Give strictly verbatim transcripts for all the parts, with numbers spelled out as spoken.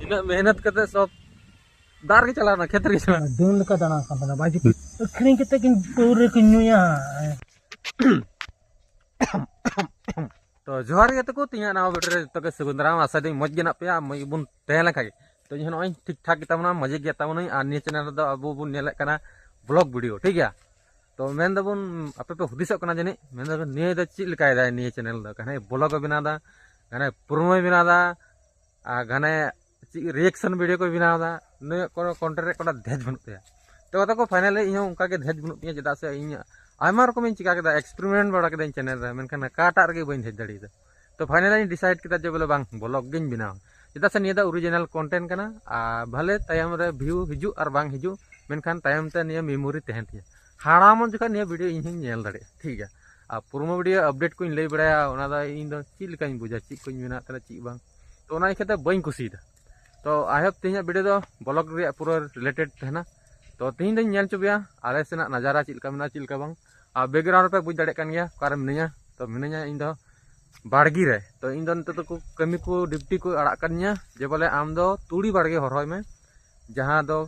ᱩᱱᱟᱹᱜ ᱢᱮᱦᱱᱚᱛ ᱠᱟᱛᱮ ᱥᱚᱵ ᱫᱟᱜ ᱨᱮᱜᱮ ᱪᱟᱞᱟᱣ ᱮᱱᱟ, ᱠᱷᱮᱛ ᱨᱮᱜᱮ ᱪᱟᱞᱟᱣ ᱮᱱᱟ᱾ ᱰᱟᱹᱱ ᱞᱮᱠᱟ ᱫᱟᱬᱟ ᱠᱟᱱ ᱛᱟᱦᱮᱱᱟ, ᱵᱟᱡᱮ ᱟᱹᱠᱷᱨᱤᱧ ᱠᱟᱛᱮ ᱠᱤᱱ ᱯᱟᱹᱣᱨᱟᱹ ᱠᱤᱱ ᱧᱩᱭᱟ᱾ ᱛᱚ ᱡᱚᱦᱟᱨ ᱜᱮ ᱛᱟᱠᱚ, ᱛᱮᱦᱮᱧᱟᱜ ᱱᱟᱣᱟ ᱵᱷᱤᱰᱤᱭᱳ ᱨᱮ ᱡᱚᱛᱚ ᱜᱮ ᱥᱟᱹᱜᱩᱱ ᱫᱟᱨᱟᱢ᱾ ᱟᱥᱟ ᱫᱟᱹᱧ ᱢᱚᱡᱽ ᱜᱮ ᱦᱮᱱᱟᱜ ᱯᱮᱭᱟ, ᱢᱚᱡᱽ ᱜᱮᱵᱚᱱ ᱛᱟᱦᱮᱸ ᱞᱮᱱ ᱠᱷᱟᱡ ᱜᱮ᱾ ᱛᱚ ᱤᱧ ᱦᱚᱸ ᱱᱚᱜᱼᱚᱭ ᱴᱷᱤᱠ ᱴᱷᱟᱠ ᱜᱮ ᱛᱟᱵᱚᱱᱟ, ᱢᱚᱡᱽ ᱜᱮ ᱛᱟᱵᱚᱱᱟᱹᱧ᱾ ᱟᱨ ᱱᱤᱭᱟᱹ ᱪᱮᱱᱮᱞ ᱨᱮᱫᱚ ᱟᱵᱚ ᱵᱚᱱ ᱧᱮᱞᱮᱫ ᱠᱟᱱᱟ ᱵᱞᱚᱜ ᱵᱷᱤᱰᱤᱭᱳ, ᱴᱷᱤᱠ ᱜᱮᱭᱟ? ᱛᱚ ᱢᱮᱱ ᱫᱟᱵᱚᱱ, ᱟᱯᱮ ᱯᱮ ᱦᱩᱫᱤᱥᱚᱜ ᱠᱟᱱᱟ ᱡᱟᱹᱱᱤᱡ, ᱢᱮᱱ ᱫᱟᱵᱚᱱ ᱱᱤᱭᱟᱹ ᱫᱚ ᱪᱮᱫ ᱞᱮᱠᱟᱭ ᱫᱟᱭ ᱱᱤᱭᱟᱹ ᱪᱮᱱᱮᱞ ᱫᱚ? ᱜᱷᱟᱱᱮ ᱵᱞᱚᱜ ᱮ ᱵᱮᱱᱟᱣ ᱮᱫᱟ, ᱜᱷᱟᱱᱮ ᱯᱨᱳᱢᱳᱭ ᱵᱮᱱᱟᱣ ᱮᱫᱟ, ᱟᱨ ᱜᱷᱟᱱᱮ ᱪᱮᱫ ᱨᱤᱭᱮᱠᱥᱚᱱ ᱵᱷᱤᱰᱤᱭᱳ ᱠᱚᱭ ᱵᱮᱱᱟᱣ ᱮᱫᱟ, ᱱᱩᱭᱟᱜ ᱠᱳᱱᱳ ᱠᱚᱱᱴᱮᱱᱴ ᱨᱮ ᱠᱳᱱᱳ ᱫᱷᱮᱡ ᱵᱟᱹᱱᱩᱜ ᱛᱟᱭᱟ᱾ ᱛᱚ ᱜᱟᱛᱮ ᱠᱚ, ᱯᱷᱟᱭᱱᱟᱞᱤ ᱤᱧ ᱦᱚᱸ ᱚᱱᱠᱟ ᱜᱮ ᱫᱷᱮᱡ ᱵᱟᱹᱱᱩᱜ ᱛᱤᱧᱟ, ᱪᱮᱫᱟᱜ ᱥᱮ ᱤᱧ ᱟᱭᱢᱟ ᱨᱚᱠᱚᱢᱤᱧ ᱪᱤᱠᱟ ᱠᱮᱫᱟ, ᱮᱠᱥᱯᱮᱨᱤᱢᱮᱱᱴ ᱵᱟᱲᱟ ᱠᱮᱫᱟᱹᱧ ᱪᱮᱱᱮᱞ ᱨᱮ, ᱢᱮᱱᱠᱷᱟᱱ ᱚᱠᱟᱴᱟᱜ ᱨᱮᱜᱮ ᱵᱟᱹᱧ ᱫᱷᱮᱡ ᱫᱟᱲᱮᱭᱟᱫᱟ᱾ ᱛᱚ ᱯᱷᱟᱭᱱᱟᱞᱤ ᱤᱧ ᱰᱤᱥᱟᱭᱤᱰ ᱠᱮᱫᱟ ᱡᱮ ᱵᱚᱞᱮ ᱵᱟᱝ, ᱵᱞᱚᱜ ᱜᱤᱧ ᱵᱮᱱᱟᱣᱟ, ᱪᱮᱫᱟᱜ ᱥᱮ ᱱᱤᱭᱟᱹ ᱫᱚ ᱚᱨᱤᱡᱤᱱᱟᱞ ᱠᱚᱱᱴᱮᱱᱴ ᱠᱟᱱᱟ᱾ ᱟᱨ ᱵᱷᱟᱞᱮ ᱛᱟᱭᱚᱢ ᱨᱮ ᱵᱷᱤᱭᱩ ᱦᱤᱡᱩᱜ ᱟᱨ ᱵᱟᱝ ᱦᱤᱡᱩᱜ, ᱢᱮᱱᱠᱷᱟᱱ ᱛᱟᱭᱚᱢ ᱛᱮ ᱱᱤᱭᱟᱹ ᱢᱮᱢᱳᱨᱤ ᱛᱟᱦᱮᱱ ᱛᱤᱧᱟᱹ, ᱦᱟᱲᱟᱢᱚᱜ ᱡᱚᱠᱷᱚᱱ ᱱᱤᱭᱟᱹ ᱵᱷᱤᱰᱤᱭᱳ ᱤᱧ ᱦᱚᱸᱧ ᱧᱮᱞ ᱫᱟᱲᱮᱭᱟᱜᱼᱟ, ᱴᱷᱤᱠ ᱜᱮᱭᱟ? ᱟᱨ ᱯᱨᱳᱢᱳ ᱵᱷᱤᱰᱤᱭᱳ ᱟᱯᱰᱮᱴ ᱠᱚᱧ ᱞᱟᱹᱭ ᱵᱟᱲᱟᱭᱟ, ᱚᱱᱟ ᱫᱚ ᱤᱧ ᱫᱚ ᱪᱮᱫ ᱞᱮᱠᱟᱧ ᱵᱩᱡᱟ, ᱪᱮᱫ ᱠᱚᱧ ᱢᱮᱱᱟ ᱛᱟᱦᱚᱞᱮ ᱪᱮᱫ ᱵᱟᱝ, ᱛᱚ ᱚᱱᱟ ᱤᱭᱠᱷᱟᱹ ᱛᱮ ᱵᱟᱹᱧ ᱠᱩᱥᱤᱭᱮᱫᱟ᱾ ᱛᱚ ᱟᱭ ᱦᱳᱯ ᱛᱮᱦᱮᱧᱟᱜ ᱵᱷᱤᱰᱤᱭᱳ ᱫᱚ ᱵᱞᱚᱜ ᱨᱮᱭᱟᱜ ᱯᱩᱨᱟᱹ ᱨᱤᱞᱮᱴᱮᱰ ᱛᱟᱦᱮᱱᱟ᱾ ᱛᱚ ᱛᱮᱦᱮᱧ ᱫᱚᱧ ᱧᱮᱞ ᱦᱚᱪᱚ ᱯᱮᱭᱟ ᱟᱞᱮ ᱥᱮᱱᱟᱜ ᱱᱟᱡᱟᱨᱟ ᱪᱮᱫ ᱞᱮᱠᱟ ᱢᱮᱱᱟᱜᱼᱟ, ᱪᱮᱫ ᱞᱮᱠᱟ ᱵᱟᱝ᱾ ᱟᱨ ᱵᱮᱠᱜᱨᱟᱣᱩᱱᱰ ᱨᱮᱯᱮ ᱵᱩᱡᱽ ᱫᱟᱲᱮᱭᱟᱜ ᱠᱟᱱ ᱜᱮᱭᱟ ᱚᱠᱟᱨᱮ ᱢᱤᱱᱟᱹᱧᱟ᱾ ᱛᱚ ᱢᱤᱱᱟᱹᱧᱟ ᱤᱧ ᱫᱚ ᱵᱟᱲᱜᱮ ᱨᱮ᱾ ᱛᱚ ᱤᱧ ᱫᱚ ᱱᱤᱛᱚᱜ ᱫᱚ ᱠᱚ ᱠᱟᱹᱢᱤ ᱠᱚ ᱰᱤᱭᱩᱴᱤ ᱠᱚ ᱟᱲᱟᱜ ᱠᱟᱫᱤᱧᱟ ᱡᱮ ᱵᱚᱞᱮ ᱟᱢ ᱫᱚ ᱛᱩᱲᱤ ᱵᱟᱲᱜᱮ ᱦᱚᱨᱦᱚᱭ ᱢᱮ, ᱡᱟᱦᱟᱸ ᱫᱚ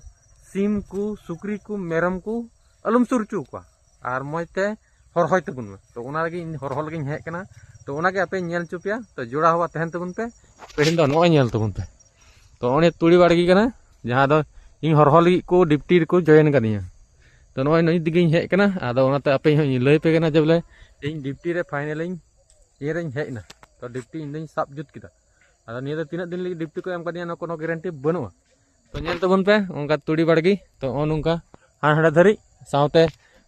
ᱥᱤᱢ ᱠᱚ, ᱥᱩᱠᱨᱤ ᱠᱚ, ᱢᱮᱨᱚᱢ ᱠᱚ ᱟᱞᱚᱢ ᱥᱩᱨ ᱦᱚᱪᱚ ᱟᱠᱚᱣᱟ, ᱟᱨ ᱢᱚᱡᱽ ᱛᱮ ᱦᱚᱨᱦᱚᱭ ᱛᱟᱵᱚᱱ ᱢᱮ᱾ ᱛᱚ ᱚᱱᱟ ᱞᱟᱹᱜᱤᱫ ᱤᱧ ᱦᱚᱨᱦᱚ ᱞᱟᱹᱜᱤᱫ ᱤᱧ ᱦᱮᱡ ᱟᱠᱟᱱᱟ᱾ ᱛᱚ ᱚᱱᱟᱜᱮ ᱟᱯᱮᱧ ᱧᱮᱞ ᱦᱚᱪᱚ ᱯᱮᱭᱟ᱾ ᱛᱚ ᱡᱚᱲᱟᱣ ᱦᱚᱣᱟ ᱛᱟᱦᱮᱱ ᱛᱟᱵᱚᱱ ᱯᱮ᱾ ᱛᱮᱦᱮᱧ ᱫᱚ ᱱᱚᱜᱼᱚᱭ ᱧᱮᱞ ᱛᱟᱵᱚᱱ ᱯᱮ᱾ ᱛᱚ ᱚᱱᱮ ᱛᱩᱲᱤ ᱵᱟᱲᱜᱮ ᱠᱟᱱᱟ, ᱡᱟᱦᱟᱸ ᱫᱚ ᱤᱧ ᱦᱚᱨᱦᱚ ᱞᱟᱹᱜᱤᱫ ᱠᱚ ᱰᱤᱭᱩᱴᱤ ᱨᱮᱠᱚ ᱡᱚᱭᱮᱱ ᱠᱟᱫᱤᱧᱟ᱾ ᱛᱚ ᱱᱚᱜᱼᱚᱭ ᱱᱩᱭ ᱫᱤᱜᱮᱧ ᱦᱮᱡ ᱟᱠᱟᱱᱟ᱾ ᱟᱫᱚ ᱚᱱᱟᱛᱮ ᱟᱯᱮ ᱦᱚᱸ ᱤᱧ ᱞᱟᱹᱭ ᱟᱯᱮ ᱠᱟᱱᱟ ᱡᱮ ᱵᱚᱞᱮ ᱤᱧ ᱰᱤᱭᱩᱴᱤ ᱨᱮ ᱯᱷᱟᱭᱱᱟᱞᱤᱧ ᱤᱭᱟᱹ ᱨᱮᱧ ᱦᱮᱡ ᱮᱱᱟ᱾ ᱛᱚ ᱰᱤᱭᱩᱴᱤ ᱤᱧ ᱫᱚᱧ ᱥᱟᱵ ᱡᱩᱛ ᱠᱮᱫᱟ᱾ ᱟᱫᱚ ᱱᱤᱭᱟᱹ ᱫᱚ ᱛᱤᱱᱟᱹᱜ ᱫᱤᱱ ᱞᱟᱹᱜᱤᱫ ᱰᱤᱭᱩᱴᱤ ᱠᱚ ᱮᱢ ᱠᱟᱫᱤᱧᱟ, ᱚᱱᱟ ᱠᱳᱱᱳ ᱜᱮᱨᱮᱱᱴᱤ ᱵᱟᱹᱱᱩᱜᱼᱟ᱾ ᱛᱚ ᱧᱮᱞ ᱛᱟᱵᱚᱱ ᱯᱮ, ᱚᱱᱠᱟ ᱛᱩᱲᱤ ᱵᱟᱲᱜᱮ, ᱛᱚ ᱱᱚᱜᱼᱚ ᱱᱚᱝᱠᱟ ᱦᱟᱱ ᱦᱟᱸᱰᱮ ᱫᱷᱟᱹᱨᱤᱡ, ᱥᱟᱶᱛᱮ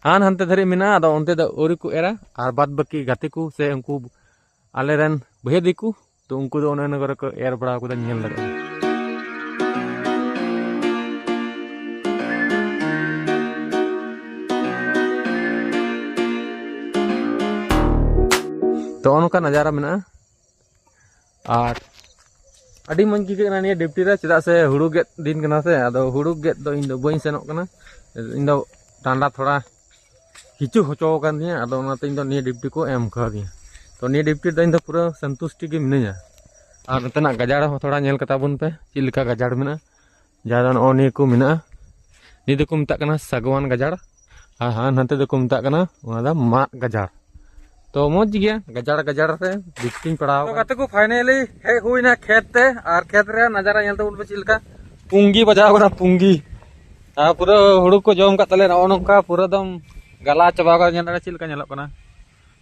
ᱦᱟᱱ ᱦᱟᱱᱛᱮ ᱫᱷᱟᱹᱨᱤᱡ ᱢᱮᱱᱟᱜᱼᱟ᱾ ᱟᱫᱚ ᱚᱱᱛᱮ ᱫᱚ ᱟᱹᱣᱨᱤ ᱠᱚ ᱮᱨᱟ, ᱟᱨ ᱵᱟᱫ ᱵᱟᱹᱠᱤ ᱜᱟᱛᱮ ᱠᱚ ᱥᱮ ᱩᱱᱠᱩ ᱟᱞᱮᱨᱮᱱ ᱵᱷᱟᱹᱭᱟᱹ ᱫᱤᱠᱩ, ᱛᱚ ᱩᱱᱠᱩ ᱫᱚ ᱚᱱᱮ ᱚᱱᱟ ᱠᱚᱨᱮ ᱠᱚ ᱮᱨ ᱵᱟᱲᱟ ᱠᱟᱫᱟ, ᱧᱮᱞ ᱫᱟᱲᱮᱭᱟᱜᱼᱟ᱾ ᱛᱚ ᱱᱚᱜᱼᱚ ᱱᱚᱝᱠᱟ ᱱᱟᱡᱟᱨᱟ ᱢᱮᱱᱟᱜᱼᱟ᱾ ᱟᱨ ᱟᱹᱰᱤ ᱢᱚᱡᱽ ᱟᱹᱭᱠᱟᱹᱜ ᱠᱟᱱᱟ ᱱᱤᱭᱟᱹ ᱰᱤᱭᱩᱴᱤ ᱨᱮ, ᱪᱮᱫᱟᱜ ᱥᱮ ᱦᱩᱲᱩ ᱜᱮᱫ ᱫᱤᱱ ᱠᱟᱱᱟ ᱥᱮ, ᱟᱫᱚ ᱦᱩᱲᱩ ᱜᱮᱫ ᱫᱚ ᱤᱧ ᱫᱚ ᱵᱟᱹᱧ ᱥᱮᱱᱚᱜ ᱠᱟᱱᱟ᱾ ᱤᱧ ᱫᱚ ᱰᱟᱸᱰᱟ ᱛᱷᱚᱲᱟ ᱠᱤᱪᱩ ᱦᱚᱪᱚ ᱟᱠᱟᱱ ᱛᱤᱧᱟᱹ, ᱟᱫᱚ ᱚᱱᱟᱛᱮ ᱤᱧ ᱫᱚ ᱱᱤᱭᱟᱹ ᱰᱤᱭᱩᱴᱤ ᱠᱚ ᱮᱢ ᱠᱟᱣᱫᱤᱧᱟ᱾ ᱛᱚ ᱱᱤᱭᱟᱹ ᱰᱤᱭᱩᱴᱤ ᱨᱮᱫᱚ ᱤᱧ ᱫᱚ ᱯᱩᱨᱟᱹ ᱥᱚᱱᱛᱩᱥᱴᱤ ᱜᱮ ᱢᱤᱱᱟᱹᱧᱟ᱾ ᱟᱨ ᱱᱚᱛᱮᱱᱟᱜ ᱜᱟᱡᱟᱲ ᱦᱚᱸ ᱛᱷᱚᱲᱟ ᱧᱮᱞ ᱠᱟᱛᱟ ᱵᱚᱱ ᱯᱮ, ᱪᱮᱫ ᱞᱮᱠᱟ ᱜᱟᱡᱟᱲ ᱢᱮᱱᱟᱜᱼᱟ᱾ ᱡᱟᱦᱟᱸ ᱫᱚ ᱱᱚᱜᱼᱚ ᱱᱤᱭᱟᱹ ᱠᱚ ᱢᱮᱱᱟᱜᱼᱟ, ᱱᱤᱭᱟᱹ ᱫᱚᱠᱚ ᱢᱮᱛᱟᱜ ᱠᱟᱱᱟ ᱥᱟᱜᱣᱟᱱ ᱜᱟᱡᱟᱲ, ᱟᱨ ᱦᱟᱱ ᱦᱟᱱᱛᱮ ᱫᱚᱠᱚ ᱢᱮᱛᱟᱜ ᱠᱟᱱᱟ ᱚᱱᱟ ᱫᱚ ᱢᱟᱫ ᱜᱟᱡᱟᱲ᱾ ᱛᱚ ᱢᱚᱡᱽ ᱜᱮᱭᱟ, ᱜᱟᱡᱟᱲ ᱜᱟᱡᱟᱲ ᱨᱮ ᱵᱤᱪ ᱨᱤᱧ ᱯᱟᱲᱟᱣ ᱛᱚ ᱟᱠᱟᱱᱟ᱾ ᱜᱟᱛᱮ ᱠᱚ, finally ᱦᱮᱡ ᱦᱩᱭᱱᱟ ᱠᱷᱮᱛ ᱛᱮ, ᱟᱨ ᱠᱷᱮᱛ ᱨᱮᱭᱟᱜ ᱱᱟᱡᱟᱨᱟ ᱧᱮᱞ ᱛᱟᱵᱚᱱ ᱯᱮ ᱪᱮᱫ ᱞᱮᱠᱟ ᱯᱩᱸᱜᱤ ᱵᱟᱡᱟᱣ ᱠᱟᱱᱟ, ᱯᱩᱸᱜᱤ᱾ ᱟᱨ ᱯᱩᱨᱟᱹ ᱦᱩᱲᱩ ᱠᱚ ᱡᱚᱢ ᱠᱟᱜ ᱛᱟᱞᱮᱭᱟ ᱱᱚᱜᱼᱚ ᱱᱚᱝᱠᱟ, ᱯᱩᱨᱟᱹ ᱫᱚᱢ ᱜᱟᱞᱟ ᱪᱟᱵᱟ ᱠᱟᱫᱟ᱾ ᱧᱮᱞ ᱫᱟᱲᱮ ᱪᱮᱫ ᱞᱮᱠᱟ ᱧᱮᱞᱚᱜ ᱠᱟᱱᱟ,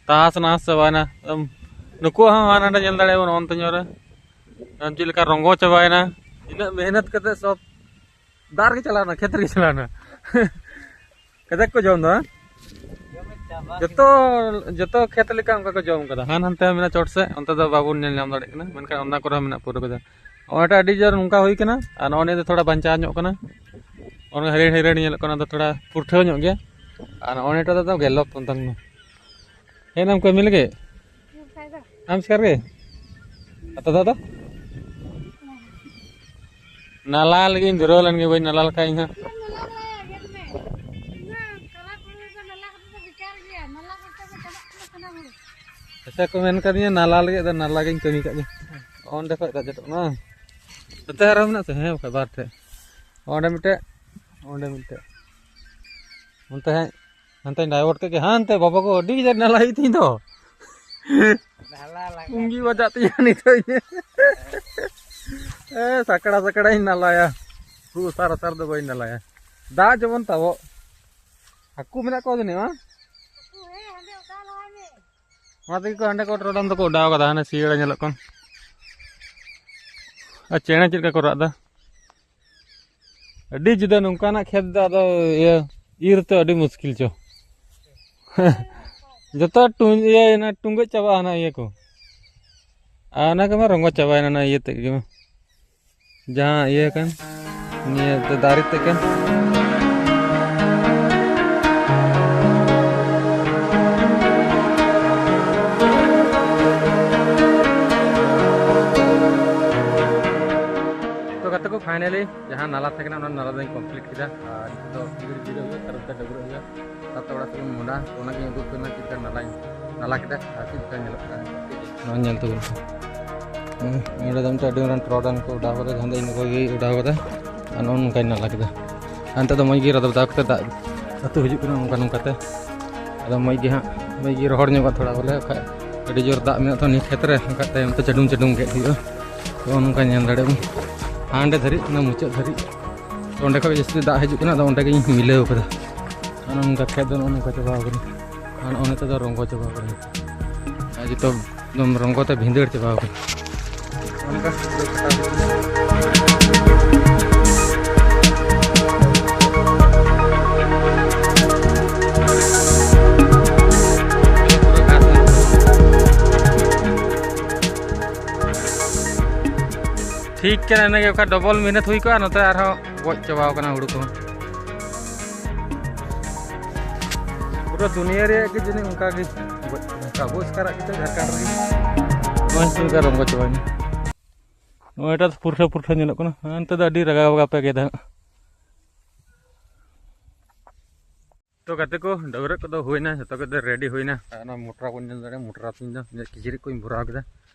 ᱛᱟᱦᱟᱥ ᱱᱟᱦᱟᱥ ᱪᱟᱵᱟᱭᱮᱱᱟ ᱮᱠᱫᱚᱢ᱾ ᱱᱩᱠᱩᱣᱟᱜ ᱦᱚᱸ ᱦᱟᱱᱟ ᱱᱟᱰᱮ ᱧᱮᱞ ᱫᱟᱲᱮᱭᱟᱵᱚᱱ ᱚᱱᱛᱮ ᱧᱚᱜ ᱨᱮ ᱮᱠᱫᱚᱢ ᱪᱮᱫ ᱞᱮᱠᱟ ᱨᱚᱸᱜᱚ ᱪᱟᱵᱟᱭᱮᱱᱟ᱾ ᱤᱱᱟᱹᱜ ᱢᱮᱦᱱᱚᱛ ᱠᱟᱛᱮ ᱥᱚᱵ ᱫᱟᱜ ᱨᱮᱜᱮ ᱪᱟᱞᱟᱣᱱᱟ, ᱠᱷᱮᱛ ᱨᱮᱜᱮ ᱪᱟᱞᱟᱣᱱᱟ᱾ ᱠᱟᱡᱟᱠ ᱠᱚ ᱡᱚᱢ ᱫᱟ, ᱦᱮᱸ? ᱡᱚᱛᱚ, ᱡᱚᱛᱚ ᱠᱷᱮᱛ ᱞᱮᱠᱟ ᱚᱱᱠᱟ ᱠᱚ ᱡᱚᱢ ᱠᱟᱫᱟ᱾ ᱦᱟᱱ ᱦᱟᱱᱛᱮ ᱢᱮᱱᱟᱜᱼᱟ ᱪᱚᱴ ᱥᱮᱫ, ᱚᱱᱛᱮ ᱫᱚ ᱵᱟᱵᱚᱱ ᱧᱮᱞ ᱧᱟᱢ ᱫᱟᱲᱮᱭᱟᱜ ᱠᱟᱱᱟ, ᱢᱮᱱᱠᱷᱟᱱ ᱚᱱᱟ ᱠᱚᱨᱮ ᱦᱚᱸ ᱢᱮᱱᱟᱜ ᱯᱩᱨᱟᱹ ᱠᱟᱡᱟᱠ᱾ ᱱᱚᱜᱼᱚᱭᱴᱟᱜ ᱟᱹᱰᱤ ᱡᱳᱨ ᱱᱚᱝᱠᱟ ᱦᱩᱭ ᱠᱟᱱᱟ, ᱟᱨ ᱱᱚᱜᱼᱚ ᱱᱤᱭᱟᱹ ᱫᱚ ᱛᱷᱚᱲᱟ ᱵᱟᱧᱪᱟᱣ ᱧᱚᱜ ᱠᱟᱱᱟ᱾ ᱚᱱᱟ ᱦᱟᱹᱨᱭᱟᱹᱲ ᱦᱟᱹᱨᱭᱟᱹᱲ ᱧᱮᱞᱚᱜ ᱠᱟᱱᱟ, ᱚᱱᱟ ᱫᱚ ᱛᱷᱚᱲᱟ ᱯᱩᱨᱴᱷᱟᱹ ᱧᱚᱜ ᱜᱮᱭᱟ᱾ ᱟᱨ ᱱᱚᱜᱼᱚ ᱱᱤᱭᱟᱹᱴᱟᱜ ᱫᱚ ᱜᱮᱞᱚ ᱯᱚᱱᱛᱟᱝ ᱱᱟ᱾ ᱦᱮᱡ ᱮᱱᱟᱢ ᱠᱟᱹᱢᱤ ᱞᱟᱹᱜᱤᱫ? ᱟᱢ ᱥᱮᱠᱟᱨ ᱜᱮ? ᱟᱨ ᱫᱟᱫᱟ ᱫᱚ? ᱱᱟᱞᱟ ᱞᱟᱹᱜᱤᱫ ᱤᱧ ᱫᱷᱩᱨᱟᱹᱣ ᱞᱮᱱ ᱜᱮ, ᱵᱟᱹᱧ ᱱᱟᱞᱟ ᱞᱮᱠᱷᱟᱡ ᱤᱧ ᱦᱚᱸ᱾ ᱟᱪᱪᱷᱟ ᱠᱚ ᱢᱮᱱ ᱠᱟᱫᱤᱧᱟ ᱱᱟᱞᱟ ᱞᱟᱹᱜᱤᱫ, ᱟᱫᱚ ᱱᱟᱞᱟ ᱜᱤᱧ ᱠᱟᱹᱢᱤ ᱠᱟᱜ ᱜᱮ᱾ ᱚᱸᱰᱮ ᱠᱷᱚᱡ ᱫᱟᱜ ᱡᱚᱴᱚᱜ ᱠᱟᱱᱟ᱾ ᱱᱚᱛᱮ ᱟᱨᱦᱚᱸ ᱢᱮᱱᱟᱜ ᱥᱮ? ᱦᱮᱸ, ᱵᱟᱠᱷᱟᱡ ᱵᱟᱨ ᱴᱷᱮᱡ᱾ ᱚᱸᱰᱮ ᱢᱤᱫᱴᱮᱡ, ᱚᱸᱰᱮ ᱢᱤᱫᱴᱮᱡ᱾ ᱚᱱᱛᱮ ᱦᱮᱸ, ᱦᱟᱱᱛᱮᱧ divert ᱠᱮᱫ ᱜᱮ᱾ ᱦᱟᱱᱛᱮ ᱵᱟᱵᱟ ᱜᱳ, ᱟᱹᱰᱤ ᱠᱟᱡᱟᱠ ᱱᱟᱞᱟ ᱦᱩᱭᱩᱜ ᱛᱤᱧ ᱫᱚ᱾ ᱱᱟᱞᱟ ᱞᱟᱜᱟ᱾ ᱯᱩᱸᱜᱤ ᱵᱟᱡᱟᱜ ᱛᱤᱧᱟ ᱱᱤᱛᱚᱜ ᱤᱧᱟᱹᱜ᱾ ᱮ, ᱥᱟᱠᱲᱟ ᱥᱟᱠᱲᱟᱧ ᱱᱟᱞᱟᱭᱟ᱾ ᱠᱷᱩᱵ ᱩᱥᱟᱨ ᱩᱥᱟᱨ ᱫᱚ ᱵᱟᱹᱧ ᱱᱟᱞᱟᱭᱟ᱾ ᱫᱟᱜ ᱡᱮᱢᱚᱱ ᱛᱟᱵᱚᱜ᱾ ᱦᱟᱹᱠᱩ ᱢᱮᱱᱟᱜ ᱠᱚᱣᱟ ᱡᱟᱹᱱᱤᱡ, ᱵᱟᱝ? ᱚᱱᱟ ᱛᱮᱜᱮ ᱠᱚ ᱦᱟᱸᱰᱮ ᱠᱚ ᱴᱚᱨᱚᱰᱟᱝ ᱫᱚᱠᱚ ᱚᱰᱟᱣ ᱠᱟᱫᱟ, ᱦᱟᱱᱮ ᱥᱤᱭᱟᱹᱲᱟ ᱧᱮᱞᱚᱜ ᱠᱟᱱ᱾ ᱟᱨ ᱪᱮᱬᱮ ᱪᱮᱫ ᱞᱮᱠᱟ ᱠᱚ ᱨᱟᱜ ᱮᱫᱟ᱾ ᱟᱹᱰᱤ ᱡᱩᱫᱟᱹ ᱱᱚᱝᱠᱟᱱᱟᱜ ᱠᱷᱮᱛ ᱫᱚ ᱟᱫᱚ ᱤᱭᱟᱹ ᱤᱨ ᱛᱮ ᱟᱹᱰᱤ ᱢᱩᱥᱠᱤᱞ ᱪᱚ᱾ ᱡᱚᱛᱚ ᱴᱩ-, ᱤᱭᱟᱹ ᱚᱱᱟ ᱴᱩᱸᱜᱟᱹᱜ ᱪᱟᱵᱟᱜᱼᱟ ᱚᱱᱟ ᱤᱭᱟᱹ ᱠᱚ᱾ ᱟᱨ ᱚᱱᱟ ᱠᱚᱢᱟ ᱨᱚᱸᱜᱚ ᱪᱟᱵᱟᱭᱮᱱᱟ ᱚᱱᱟ ᱤᱭᱟᱹ ᱛᱮᱫ ᱜᱮ ᱢᱟ᱾ ᱡᱟᱦᱟᱸ ᱤᱭᱟᱹ ᱠᱟᱱ, ᱱᱤᱭᱟᱹ ᱫᱚ ᱫᱟᱨᱮ ᱛᱮᱫ ᱠᱟᱱ᱾ ᱛᱚ ᱜᱟᱛᱮ ᱠᱚ, finally ᱡᱟᱦᱟᱸ ᱱᱟᱞᱟ ᱛᱟᱦᱮᱸ ᱠᱟᱱᱟ, ᱚᱱᱟ ᱱᱟᱞᱟ ᱫᱚᱧ complete ᱠᱮᱫᱟ᱾ ᱟᱨ ᱱᱤᱛᱚᱜ ᱫᱚ ᱡᱤᱨᱟᱹᱜ ᱦᱩᱭᱩᱜᱼᱟ, ᱛᱟᱨᱯᱚᱨᱮ ᱰᱟᱹᱵᱽᱨᱟᱹᱜ ᱦᱩᱭᱩᱜᱼᱟ᱾ ᱛᱟᱨᱯᱚᱨᱮ ᱚᱲᱟᱜ ᱥᱮᱫ ᱵᱚᱱ ᱢᱚᱦᱰᱟ᱾ ᱚᱱᱟᱜᱤᱧ ᱩᱫᱩᱜ ᱟᱯᱮ ᱠᱟᱱᱟ, ᱪᱮᱫ ᱞᱮᱠᱟ ᱱᱟᱞᱟᱧ ᱱᱟᱞᱟ ᱠᱮᱫᱟ ᱟᱨ ᱪᱮᱫ ᱞᱮᱠᱟ ᱧᱮᱞᱚᱜ ᱠᱟᱱᱟ᱾ ᱱᱚᱣᱟ ᱧᱮᱞ ᱛᱟᱵᱚᱱ ᱯᱮ᱾ ᱦᱮᱸ, ᱱᱚᱰᱮ ᱫᱚ ᱢᱤᱫᱴᱮᱱ ᱟᱹᱰᱤ ᱢᱟᱨᱟᱝ ᱴᱨᱚᱰᱟᱱ ᱠᱚ ᱚᱰᱟᱣ ᱠᱟᱫᱟ, ᱡᱟᱦᱟᱸ ᱫᱚ ᱤᱧ ᱜᱚᱜᱚᱭ ᱚᱰᱟᱣ ᱠᱟᱫᱟ᱾ ᱟᱨ ᱱᱚᱜᱼᱚ ᱱᱚᱝᱠᱟᱭ ᱱᱟᱞᱟ ᱠᱮᱫᱟ᱾ ᱟᱨ ᱱᱤᱛᱚᱜ ᱫᱚ ᱢᱚᱡᱽ ᱜᱮ ᱨᱟᱫᱟᱣ ᱨᱟᱫᱟᱣ ᱠᱟᱛᱮ ᱫᱟᱜ ᱟᱹᱛᱩ ᱦᱤᱡᱩᱜ ᱠᱟᱱᱟ ᱱᱚᱝᱠᱟ ᱱᱚᱝᱠᱟᱛᱮ᱾ ᱟᱫᱚ ᱢᱚᱡᱽ ᱜᱮ ᱦᱟᱸᱜ, ᱢᱚᱡᱽ ᱜᱮ ᱨᱚᱦᱚᱲ ᱧᱚᱜᱚᱜᱼᱟ ᱛᱷᱚᱲᱟ ᱵᱚᱞᱮ, ᱵᱟᱠᱷᱟᱡ ᱟᱹᱰᱤ ᱡᱳᱨ ᱫᱟᱜ ᱢᱮᱱᱟᱜ ᱛᱚ ᱱᱤᱭᱟᱹ ᱠᱷᱮᱛ ᱨᱮ, ᱵᱟᱠᱷᱟᱡ ᱛᱟᱭᱚᱢ ᱛᱮ ᱪᱟᱹᱰᱩᱢ ᱪᱟᱹᱰᱩᱢ ᱜᱮᱫ ᱦᱩᱭᱩᱜᱼᱟ᱾ ᱛᱚ ᱱᱚᱝᱠᱟ ᱧᱮᱞ ᱫᱟᱲᱮᱭᱟᱜ ᱵᱚᱱ ᱦᱟᱸᱰᱮ ᱫᱷᱟᱹᱨᱤᱡ, ᱚᱱᱟ ᱢᱩᱪᱟᱹᱫ ᱫᱷᱟᱹᱨᱤᱡ᱾ ᱛᱚ ᱚᱸᱰᱮ ᱠᱷᱚᱡ ᱜᱮ ᱡᱟᱹᱥᱛᱤ ᱫᱟᱜ ᱦᱤᱡᱩᱜ ᱠᱟᱱᱟ, ᱟᱫᱚ ᱚᱸᱰᱮ ᱜᱤᱧ ᱢᱤᱞᱟᱹᱣ ᱠᱟᱫᱟ᱾ ᱟᱨ ᱱᱚᱝᱠᱟ ᱠᱷᱮᱛ ᱫᱚ ᱱᱚᱜᱼᱚ ᱱᱚᱝᱠᱟ ᱪᱟᱵᱟᱣ ᱠᱟᱱᱟ, ᱟᱨ ᱱᱚᱜᱼᱚ ᱱᱤᱛᱚᱜ ᱫᱚ ᱨᱚᱸᱜᱚ ᱪᱟᱵᱟᱣ ᱠᱟᱱᱟ, ᱟᱨ ᱡᱚᱛᱚ ᱮᱠᱫᱚᱢ ᱨᱚᱸᱜᱚ ᱛᱮ ᱵᱷᱤᱸᱫᱟᱹᱲ ᱪᱟᱵᱟᱣ ᱠᱟᱱᱟ᱾ ᱚᱱᱠᱟ ᱯᱩᱨᱟᱹ ᱠᱷᱟᱴᱟᱣ ᱦᱩᱭᱩᱜ ᱠᱟᱱᱟ᱾ ᱴᱷᱤᱠ ᱠᱟᱱᱟ, ᱤᱱᱟᱹᱜᱮ ᱚᱠᱟ ᱰᱚᱵᱚᱞ ᱢᱮᱦᱱᱚᱛ ᱦᱩᱭ ᱠᱚᱜᱼᱟ, ᱱᱚᱛᱮ ᱟᱨᱦᱚᱸ ᱜᱚᱡ ᱪᱟᱵᱟᱣ ᱠᱟᱱᱟ ᱦᱩᱲᱩ ᱠᱚᱦᱚᱸ᱾ ᱯᱩᱨᱟᱹ ᱫᱩᱱᱤᱭᱟᱹ ᱨᱮᱭᱟᱜ ᱜᱮ ᱡᱟᱹᱱᱤᱡ ᱚᱱᱠᱟ ᱜᱮ ᱜᱚᱡ ᱠᱟᱱᱟ᱾ ᱟᱵᱚ ᱮᱥᱠᱟᱨᱟᱜ ᱜᱮ ᱪᱮᱫ ᱡᱷᱟᱲᱠᱷᱚᱸᱰ ᱨᱮᱜᱮ ᱱᱚᱜᱼᱚᱭ ᱪᱮᱫ ᱞᱮᱠᱟ ᱨᱚᱸᱜᱚ ᱪᱟᱵᱟᱭᱮᱱᱟ᱾ ᱱᱚᱜᱼᱚᱭ ᱮᱴᱟᱜ ᱯᱩᱨᱴᱷᱟᱹ ᱯᱩᱨᱴᱷᱟᱹ ᱧᱮᱞᱚᱜ ᱠᱟᱱᱟ᱾ ᱦᱟᱱᱛᱮ ᱫᱚ ᱟᱹᱰᱤ ᱨᱟᱜᱟ ᱵᱟᱜᱟ ᱯᱮ ᱜᱮᱫᱟ ᱦᱟᱸᱜ᱾ ᱛᱚ ᱜᱟᱛᱮ ᱠᱚ, ᱰᱟᱹᱵᱽᱨᱟᱹᱜ ᱠᱚᱫᱚ ᱦᱩᱭᱱᱟ, ᱡᱚᱛᱚ ᱠᱚᱫᱚ ᱨᱮᱰᱤ ᱦᱩᱭᱱᱟ᱾ ᱟᱨ ᱚᱱᱟ ᱢᱚᱴᱨᱟ ᱵᱚᱱ ᱧᱮᱞ ᱫᱟᱲᱮᱭᱟᱜᱼᱟ, ᱢᱚᱴᱨᱟ ᱛᱤᱧ ᱫᱚ ᱤᱧᱟᱹᱜ ᱠᱤᱪᱨᱤᱡ ᱠᱚᱧ ᱵᱷᱚᱨᱟᱣ ᱠᱮᱫᱟ᱾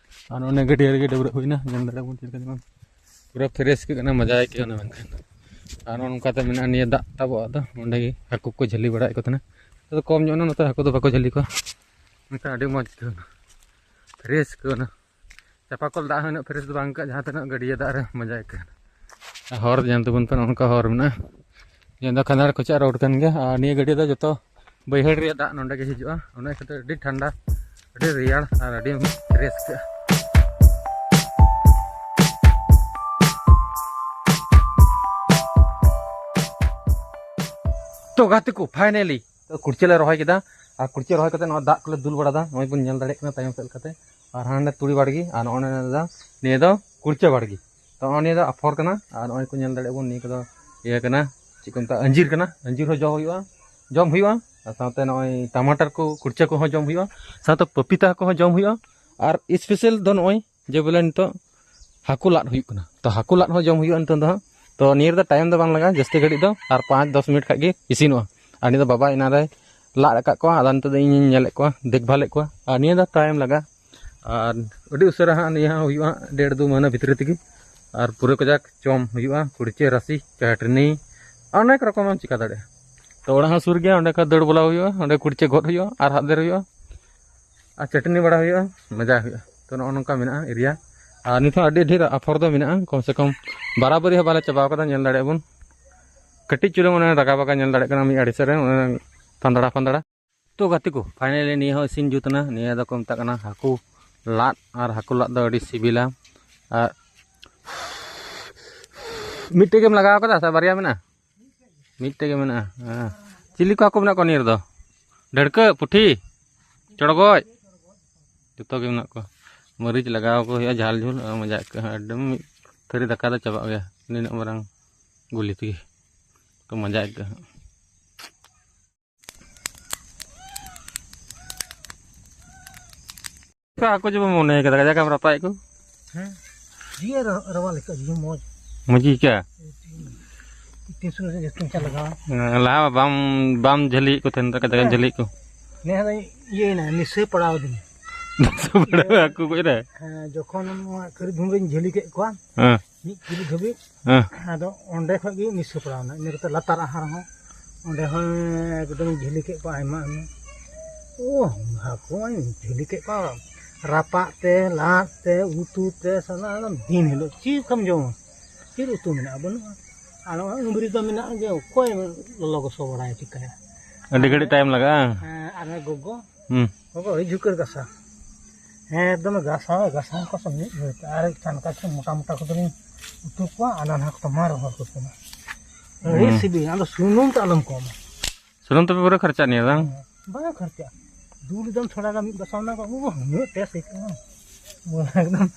ᱟᱨ ᱚᱱᱮ ᱜᱟᱹᱰᱭᱟᱹ ᱨᱮᱜᱮ ᱰᱟᱹᱵᱽᱨᱟᱹᱜ ᱦᱩᱭᱱᱟ, ᱧᱮᱞ ᱫᱟᱲᱮᱭᱟᱜ ᱵᱚᱱ ᱪᱮᱫ ᱞᱮᱠᱟ ᱡᱮᱢᱚᱱ ᱯᱩᱨᱟᱹ ᱯᱷᱨᱮᱥ ᱟᱹᱭᱠᱟᱹᱜ ᱠᱟᱱᱟ, ᱢᱚᱡᱟ ᱟᱹᱭᱠᱟᱹᱜ ᱠᱟᱱᱟ ᱢᱮᱱᱠᱷᱟᱱ᱾ ᱟᱨ ᱱᱚᱜᱼᱚ ᱱᱚᱝᱠᱟᱛᱮ ᱢᱮᱱᱟᱜᱼᱟ ᱱᱤᱭᱟᱹ ᱫᱟᱜ ᱛᱟᱵᱚᱜ, ᱟᱫᱚ ᱚᱸᱰᱮ ᱜᱮ ᱦᱟᱹᱠᱩ ᱠᱚ ᱡᱷᱟᱹᱞᱤ ᱵᱟᱲᱟᱭᱮᱫ ᱠᱚ ᱛᱟᱦᱮᱱᱟ᱾ ᱱᱤᱛᱚᱜ ᱫᱚ ᱠᱚᱢ ᱧᱚᱜ ᱮᱱᱟ, ᱱᱚᱛᱮ ᱦᱟᱹᱠᱩ ᱫᱚ ᱵᱟᱠᱚ ᱡᱷᱟᱹᱞᱤ ᱠᱚᱣᱟ, ᱢᱮᱱᱠᱷᱟᱱ ᱟᱹᱰᱤ ᱢᱚᱡᱽ ᱟᱹᱭᱠᱟᱹᱣ ᱮᱱᱟ, ᱯᱷᱨᱮᱥ ᱟᱹᱭᱠᱟᱹᱣ ᱮᱱᱟ᱾ ᱪᱟᱯᱟ ᱠᱚᱞ ᱫᱟᱜ ᱦᱚᱸ ᱩᱱᱟᱹᱜ ᱯᱷᱨᱮᱥ ᱫᱚ ᱵᱟᱝ ᱟᱹᱭᱠᱟᱹᱜᱼᱟ, ᱡᱟᱦᱟᱸ ᱛᱤᱱᱟᱹᱜ ᱜᱟᱹᱰᱭᱟᱹ ᱫᱟᱜ ᱨᱮ ᱢᱚᱡᱟ ᱟᱹᱭᱠᱟᱹᱜᱼᱟ᱾ ᱟᱨ ᱦᱚᱨ ᱧᱮᱞ ᱛᱟᱵᱚᱱ ᱯᱮ, ᱱᱚᱜᱼᱚ ᱱᱚᱝᱠᱟ ᱦᱚᱨ ᱢᱮᱱᱟᱜᱼᱟ᱾ ᱱᱤᱭᱟᱹ ᱫᱚ ᱠᱷᱟᱸᱫᱟᱲ ᱠᱚᱪᱟ ᱨᱳᱰ ᱠᱟᱱ ᱜᱮᱭᱟ, ᱟᱨ ᱱᱤᱭᱟᱹ ᱜᱟᱹᱰᱭᱟᱹ ᱫᱚ ᱡᱚᱛᱚ ᱵᱟᱹᱭᱦᱟᱹᱲ ᱨᱮᱭᱟᱜ ᱫᱟᱜ ᱱᱚᱸᱰᱮ ᱜᱮ ᱦᱤᱡᱩᱜᱼᱟ᱾ ᱚᱱᱟ ᱠᱷᱟᱹᱛᱤᱨ ᱟᱹᱰᱤ ᱴᱷᱟᱱᱰᱟ, ᱟᱹᱰᱤ ᱨᱮᱭᱟᱲ ᱟᱨ ᱟᱹᱰᱤ ᱯᱷᱨᱮᱥ ᱟᱹᱭᱠᱟᱹᱜᱼᱟ᱾ ᱛᱚ ᱜᱟᱛᱮ ᱠᱚ, finally ᱛᱚ ᱠᱩᱲᱪᱟᱹ ᱞᱮ ᱨᱚᱦᱚᱭ ᱠᱮᱫᱟ᱾ ᱟᱨ ᱠᱩᱲᱪᱟᱹ ᱨᱚᱦᱚᱭ ᱠᱟᱛᱮ ᱱᱚᱣᱟ ᱫᱟᱜ ᱠᱚᱞᱮ ᱫᱩᱞ ᱵᱟᱲᱟᱫᱟ, ᱱᱚᱜᱼᱚᱭ ᱵᱚᱱ ᱧᱮᱞ ᱫᱟᱲᱮᱭᱟᱜ ᱠᱟᱱᱟ ᱛᱟᱭᱚᱢ ᱥᱮᱫ ᱞᱮᱠᱟᱛᱮ᱾ ᱟᱨ ᱦᱟᱸᱰᱮ ᱛᱩᱲᱤ ᱵᱟᱲᱜᱮ, ᱟᱨ ᱱᱚᱜᱼᱚ ᱱᱤᱭᱟᱹ ᱫᱚ, ᱱᱤᱭᱟᱹ ᱫᱚ ᱠᱩᱲᱪᱟᱹ ᱵᱟᱲᱜᱮ᱾ ᱛᱚ ᱱᱚᱜᱼᱚ ᱱᱤᱭᱟᱹ ᱫᱚ ᱟᱯᱷᱚᱨ ᱠᱟᱱᱟ, ᱟᱨ ᱱᱚᱜᱼᱚᱭ ᱠᱚ ᱧᱮᱞ ᱫᱟᱲᱮᱭᱟᱜ ᱵᱚᱱ, ᱱᱤᱭᱟᱹ ᱠᱚᱫᱚ ᱤᱭᱟᱹ ᱠᱟᱱᱟ, ᱪᱮᱫ ᱠᱚ ᱢᱮᱛᱟᱜᱼᱟ, ᱟᱸᱡᱤᱨ ᱠᱟᱱᱟ᱾ ᱟᱸᱡᱤᱨ ᱦᱚᱸ ᱡᱚ ᱦᱩᱭᱩᱜᱼᱟ, ᱡᱚᱢ ᱦᱩᱭᱩᱜᱼᱟ᱾ ᱟᱨ ᱥᱟᱶᱛᱮ ᱱᱚᱜᱼᱚᱭ ᱴᱟᱢᱟᱴᱟᱨ ᱠᱚ, ᱠᱩᱲᱪᱟᱹ ᱠᱚᱦᱚᱸ ᱡᱚᱢ ᱦᱩᱭᱩᱜᱼᱟ, ᱥᱟᱶᱛᱮ ᱯᱟᱯᱤᱛᱟ ᱠᱚᱦᱚᱸ ᱡᱚᱢ ᱦᱩᱭᱩᱜᱼᱟ᱾ ᱟᱨ special ᱫᱚ ᱱᱚᱜᱼᱚᱭ ᱡᱮ ᱵᱚᱞᱮ ᱱᱤᱛᱚᱜ ᱦᱟᱹᱠᱩ ᱞᱟᱫ ᱦᱩᱭᱩᱜ ᱠᱟᱱᱟ᱾ ᱛᱚ ᱦᱟᱹᱠᱩ ᱞᱟᱫ ᱦᱚᱸ ᱡᱚᱢ ᱦᱩᱭᱩᱜᱼᱟ ᱱᱤᱛᱚᱜ ᱫᱚ ᱦᱟᱸᱜ᱾ ᱛᱚ ᱱᱤᱭᱟᱹ ᱨᱮᱫᱚ time ᱫᱚ ᱵᱟᱝ ᱞᱟᱜᱟᱜᱼᱟ ᱡᱟᱹᱥᱛᱤ ᱜᱷᱟᱹᱲᱤᱡ ᱫᱚ, ᱟᱨ ᱯᱟᱸᱪ ᱫᱚᱥ ᱢᱤᱱᱤᱴ ᱠᱷᱟᱡ ᱜᱮ ᱤᱥᱤᱱᱚᱜᱼᱟ᱾ ᱟᱨ ᱱᱤᱭᱟᱹ ᱫᱚ ᱵᱟᱵᱟ ᱮᱱᱟᱱ ᱨᱮᱭ ᱞᱟᱫ ᱟᱠᱟᱫ ᱠᱚᱣᱟ, ᱟᱫᱚ ᱱᱤᱛᱚᱜ ᱫᱚ ᱤᱧᱤᱧ ᱧᱮᱞᱮᱫ ᱠᱚᱣᱟ, ᱫᱮᱠᱷᱵᱷᱟᱞᱮᱫ ᱠᱚᱣᱟ᱾ ᱟᱨ ᱱᱤᱭᱟᱹ ᱫᱚ time ᱞᱟᱜᱟᱜᱼᱟ᱾ ᱟᱨ ᱟᱹᱰᱤ ᱩᱥᱟᱹᱨᱟ ᱦᱟᱸᱜ ᱱᱤᱭᱟᱹ ᱦᱚᱸ ᱦᱩᱭᱩᱜᱼᱟ ᱦᱟᱸᱜ ᱰᱮᱲ ᱫᱩ ᱢᱟᱹᱦᱱᱟᱹ ᱵᱷᱤᱛᱨᱤ ᱛᱮᱜᱮ᱾ ᱟᱨ ᱯᱩᱨᱟᱹ ᱠᱟᱡᱟᱠ ᱡᱚᱢ ᱦᱩᱭᱩᱜᱼᱟ, ᱠᱩᱲᱪᱟᱹ ᱨᱟᱥᱮ, ᱪᱟᱴᱱᱤ, ᱚᱱᱮᱠ ᱨᱚᱠᱚᱢ ᱮᱢ ᱪᱤᱠᱟ ᱫᱟᱲᱮᱭᱟᱜᱼᱟ᱾ ᱛᱚ ᱚᱲᱟᱜ ᱦᱚᱸ ᱥᱩᱨ ᱜᱮᱭᱟ, ᱚᱸᱰᱮ ᱠᱷᱚᱱ ᱫᱟᱹᱲ ᱵᱚᱞᱚ ᱦᱩᱭᱩᱜᱼᱟ, ᱚᱸᱰᱮ ᱠᱩᱲᱪᱟᱹ ᱜᱚᱫ ᱦᱩᱭᱩᱜᱼᱟ ᱟᱨ ᱦᱟᱛ ᱫᱮᱨ ᱦᱩᱭᱩᱜᱼᱟ᱾ ᱟᱨ ᱪᱟᱹᱴᱱᱤ ᱵᱟᱲᱟ ᱦᱩᱭᱩᱜᱼᱟ, ᱢᱚᱡᱟ ᱦᱩᱭᱩᱜᱼᱟ᱾ ᱛᱚ ᱱᱚᱜᱼᱚ ᱱᱚᱝᱠᱟ ᱢᱮᱱᱟᱜᱼᱟ ᱮᱨᱤᱭᱟ᱾ ᱟᱨ ᱱᱤᱛ ᱦᱚᱸ ᱟᱹᱰᱤ ᱰᱷᱮᱨ ᱟᱯᱷᱚᱨ ᱫᱚ ᱢᱮᱱᱟᱜᱼᱟ, ᱠᱚᱢ ᱥᱮ ᱠᱚᱢ ᱵᱟᱨᱟᱵᱟᱨᱤ ᱦᱚᱸ ᱵᱟᱞᱮ ᱪᱟᱵᱟᱣ ᱠᱟᱫᱟ᱾ ᱧᱮᱞ ᱫᱟᱲᱮᱭᱟᱜ ᱵᱚᱱ ᱠᱟᱹᱴᱤᱡ ᱪᱩᱞᱩᱝ ᱚᱱᱮ ᱨᱟᱜᱟ ᱵᱟᱜᱟ ᱧᱮᱞ ᱫᱟᱲᱮᱭᱟᱜ ᱠᱟᱱᱟ ᱢᱤᱫ ᱟᱲᱮ ᱥᱮᱫ ᱨᱮ ᱚᱱᱮ ᱯᱷᱟᱸᱫᱲᱟ ᱯᱷᱟᱸᱫᱲᱟ᱾ ᱛᱚ ᱜᱟᱛᱮ ᱠᱚ, finally ᱱᱤᱭᱟᱹ ᱦᱚᱸ ᱤᱥᱤᱱ ᱡᱩᱛ ᱮᱱᱟ᱾ ᱱᱤᱭᱟᱹ ᱫᱚᱠᱚ ᱢᱮᱛᱟᱜ ᱠᱟᱱᱟ ᱦᱟᱹᱠᱩ ᱞᱟᱫ, ᱟᱨ ᱦᱟᱹᱠᱩ ᱞᱟᱫ ᱫᱚ ᱟᱹᱰᱤ ᱥᱤᱵᱤᱞᱟ᱾ ᱟᱨ ᱢᱤᱫᱴᱮᱡ ᱜᱮᱢ ᱞᱟᱜᱟᱣ ᱠᱟᱫᱟ ᱥᱮ ᱵᱟᱨᱭᱟ ᱢᱮᱱᱟᱜᱼᱟ? ᱢᱤᱫᱴᱮᱡ ᱜᱮ ᱢᱮᱱᱟᱜᱼᱟ᱾ ᱦᱮᱸ᱾ ᱪᱤᱞᱤ ᱠᱚ ᱦᱟᱹᱠᱩ ᱢᱮᱱᱟᱜ ᱠᱚᱣᱟ ᱱᱤᱭᱟᱹ ᱨᱮᱫᱚ? ᱰᱟᱹᱲᱠᱟᱹ, ᱯᱩᱴᱷᱤ, ᱪᱚᱲᱜᱚᱡ, ᱡᱚᱛᱚ ᱜᱮ ᱢᱮᱱᱟᱜ ᱠᱚᱣᱟ᱾ ᱢᱟᱹᱨᱤᱪ ᱞᱟᱜᱟᱣ ᱠᱚ ᱦᱩᱭᱩᱜᱼᱟ, ᱡᱷᱟᱞ ᱡᱷᱩᱞ, ᱟᱨ ᱢᱚᱡᱟ ᱟᱹᱭᱠᱟᱹᱜᱼᱟ᱾ ᱮᱠᱫᱚᱢ ᱢᱤᱫ ᱛᱷᱟᱹᱨᱤ ᱫᱟᱠᱟ ᱫᱚ ᱪᱟᱵᱟᱜ ᱜᱮᱭᱟ ᱱᱤᱱᱟᱹᱜ ᱢᱟᱨᱟᱝ ᱜᱩᱞᱤ ᱛᱮᱜᱮ᱾ ᱛᱚ ᱢᱚᱡᱟ ᱟᱹᱭᱠᱟᱹᱜᱼᱟ ᱦᱟᱸᱜ᱾ ᱦᱟᱹᱠᱩ ᱡᱮᱵᱚᱱ ᱢᱚᱱᱮ ᱠᱟᱫᱟ, ᱠᱟᱡᱟᱠ ᱮᱢ ᱨᱟᱯᱟᱜᱮᱫ ᱠᱚ᱾ ᱦᱮᱸ, ᱡᱤᱭᱟᱹ ᱨᱟ-, ᱨᱟᱣᱟᱞ ᱟᱹᱭᱠᱟᱹᱜᱼᱟ, ᱡᱤᱭᱟᱹ ᱢᱚᱡᱽ᱾ ᱢᱚᱡᱽ ᱜᱮ ᱟᱹᱭᱠᱟᱹᱜᱼᱟ? ᱛᱤᱱ ᱥᱚᱢᱚᱭ ᱥᱮ ᱡᱚᱛᱚᱧ ᱪᱟᱞᱟᱜᱼᱟ᱾ ᱦᱮᱸ, ᱞᱟᱦᱟ ᱢᱟ ᱵᱟᱢ, ᱵᱟᱢ ᱡᱷᱟᱹᱞᱤᱭᱮᱫ ᱠᱚ ᱛᱟᱦᱮᱱ, ᱠᱟᱡᱟᱠ ᱮᱢ ᱦᱮᱸ᱾ ᱡᱷᱟᱹᱞᱤᱭᱮᱫ ᱠᱚ᱾ ᱱᱮ ᱦᱟᱱᱮ ᱤᱭᱟᱹᱭᱮᱱᱟ, ᱱᱤᱥᱟᱹ ᱯᱟᱲᱟᱣ ᱟᱹᱫᱤᱧᱟ᱾ ᱱᱤᱥᱟᱹ ᱯᱟᱲᱟᱣ ᱦᱟᱹᱠᱩ ᱜᱚᱡ ᱨᱮ? ᱦᱮᱸ, ᱡᱚᱠᱷᱚᱱ ᱱᱚᱣᱟ ᱠᱟᱹᱨᱤ ᱫᱷᱩᱢ ᱨᱤᱧ ᱡᱷᱟᱹᱞᱤ ᱠᱮᱫ ᱠᱚᱣᱟ, ᱦᱮᱸ᱾ ᱢᱤᱫ ᱠᱤᱞᱳ ᱫᱷᱟᱹᱵᱤᱡ᱾ ᱦᱮᱸ᱾ ᱟᱫᱚ ᱚᱸᱰᱮ ᱠᱷᱚᱡ ᱜᱮ ᱱᱤᱥᱟᱹ ᱯᱟᱲᱟᱣ ᱮᱱᱟ᱾ ᱤᱱᱟᱹ ᱠᱟᱛᱮ ᱞᱟᱛᱟᱨ ᱟᱦᱟᱨ ᱦᱚᱸ, ᱚᱸᱰᱮ ᱦᱚᱸ ᱮᱠᱫᱚᱢ ᱡᱷᱟᱹᱞᱤ ᱠᱮᱫ ᱠᱚᱣᱟ ᱟᱭᱢᱟ, ᱟᱭᱢᱟ᱾ ᱳ, ᱦᱟᱹᱠᱩ ᱢᱟᱧ ᱡᱷᱟᱹᱞᱤ ᱠᱮᱫ ᱠᱚᱣᱟ, ᱨᱟᱯᱟᱜ ᱛᱮ, ᱞᱟᱫ ᱛᱮ, ᱩᱛᱩ ᱛᱮ, ᱥᱟᱱᱟᱢ ᱫᱤᱱ ᱦᱤᱞᱳᱜ ᱪᱮᱫ ᱠᱚᱢ ᱡᱚᱢᱟ? ᱪᱮᱫ ᱩᱛᱩ ᱢᱮᱱᱟᱜᱼᱟ? ᱵᱟᱹᱱᱩᱜᱼᱟ᱾ ᱟᱨ ᱚᱱᱟ ᱩᱢᱨᱤ ᱫᱚ ᱢᱮᱱᱟᱜᱼᱟ ᱡᱮ ᱚᱠᱚᱭ ᱞᱚᱞᱚ ᱜᱚᱥᱚ ᱵᱟᱲᱟᱭᱟ, ᱪᱤᱠᱟᱹᱭᱟ? ᱟᱹᱰᱤ ᱜᱷᱟᱹᱲᱤᱡ time ᱞᱟᱜᱟᱜᱼᱟ᱾ ᱦᱮᱸ, ᱟᱨ ᱜᱚᱜᱚ, ᱦᱩᱸ᱾ ᱜᱚᱜᱚ, ᱟᱹᱰᱤ ᱡᱷᱩᱠᱟᱹᱨ ᱜᱷᱟᱥᱟ᱾ ᱦᱮᱸ, ᱮᱠᱫᱚᱢ ᱜᱷᱟᱥᱟᱣ, ᱜᱷᱟᱥᱟᱣ ᱠᱚ ᱥᱮ ᱢᱤᱫ ᱜᱷᱟᱹᱲᱤᱡ ᱛᱮ᱾ ᱟᱨ ᱪᱟᱱᱠᱟ ᱠᱚ ᱢᱚᱴᱟ ᱢᱚᱴᱟ ᱠᱚᱫᱚᱞᱤᱧ ᱩᱛᱩ ᱠᱚᱣᱟ, ᱟᱨ ᱱᱟᱱᱦᱟ ᱠᱚᱫᱚ ᱢᱟ ᱨᱚᱦᱚᱲ ᱠᱚ ᱠᱟᱱᱟ᱾ ᱟᱹᱰᱤ ᱦᱩᱸ᱾ ᱥᱤᱵᱤᱞ, ᱟᱫᱚ ᱥᱩᱱᱩᱢ ᱛᱮ ᱟᱞᱚᱢ ᱠᱚᱢᱟ᱾ ᱥᱩᱱᱩᱢ ᱛᱮᱯᱮ ᱯᱩᱨᱟᱹ ᱠᱷᱚᱨᱪᱟ ᱱᱤᱭᱟ ᱵᱟᱝ? ᱵᱟᱝ ᱠᱷᱚᱨᱪᱟ᱾ ᱫᱩᱞ ᱫᱟᱢ ᱛᱷᱚᱲᱟ ᱜᱟᱱ ᱢᱤᱫ ᱵᱟᱥᱟ ᱚᱱᱟ ᱠᱚ, ᱩᱦ, ᱩᱱᱟᱹᱜ taste ᱟᱹᱭᱠᱟᱹᱜᱼᱟ᱾ ᱮᱠᱫᱚᱢ